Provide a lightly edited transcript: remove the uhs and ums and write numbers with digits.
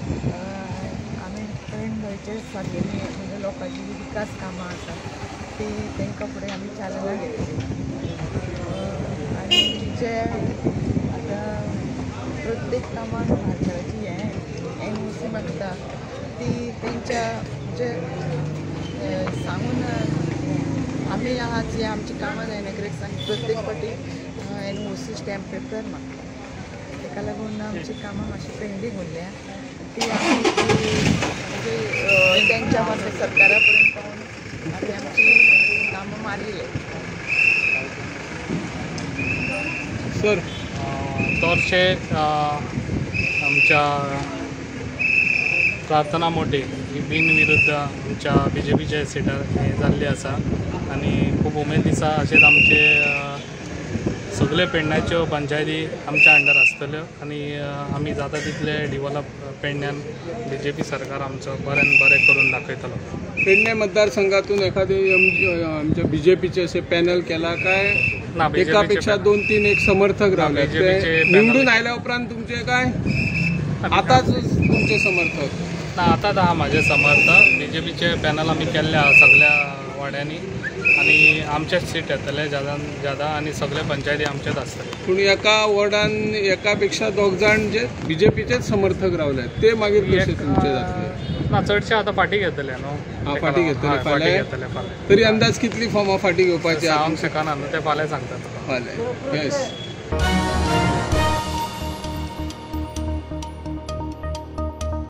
आमी पेडणेचे सारकेली म्हणजे लोकांची जी विकास कामां आसा ती तांकां फुडें आमी चालना घेतली. आनी जे आतां प्रत्येक कामाक सरकाराची हें NOC मागता ती तेंच्या म्हणजे सांगून आमी आज हें आमची कामां जायना कित्याक सांग प्रत्येक फावटी NOC stamp पेपर मागता. ताका लागून आमची कामां मातशी पेंडींग उरल्या ती आमी म्हणजे तेंच्या मातशें सरकारा पर्यंत पावून आमी आमची कामां मारिल्ले. सर, तोरशे आमच्या प्रार्थना मोटे ही बिनविरुद्ध आमच्या BJPच्या सिटार हें जाल्ली आसा आनी खूब उमेद दिसा. अशेंच आमचे सगळे पेडण्याच्यो पंचायती आमच्या अंडर आसतल्यो आनी आमी जाता तितले डिवलप पेडण्यान BJP सरकार आमचो बऱ्यान बरें करून दाखयतलो. पेडणे मतदारसंघातून एखादे आमच्या BJPचे असे पॅनल केला काय? ना, एकापेक्षा 2-3 एक समर्थक रावले निवडून आयल्या उपरांत तुमचे काय आताच तुमचे समर्थक? ना, आतांच आहा म्हाजे समर्थक. BJPचे पॅनल आमी केल्ले आहा सगळ्या वाड्यांनी आनी आमचेच सीट येतले जादान जादा आनी सगळे पंचायती आमचेच आसतले. पूण एका वॉर्डान एकापेक्षा 2 जाण जे BJPचेच समर्थक रावले ते मागीर कशे तुमचे जातले? ना, चडशे आतां फाटी घेतले न्हू. फाटी घेतले फाल्यां. तरी अंदाज कितली फॉर्मां फाटी घेवपाची? सांगूंक शकना न्हू, ते फाल्यां सांगतात. फाल्यां. येस.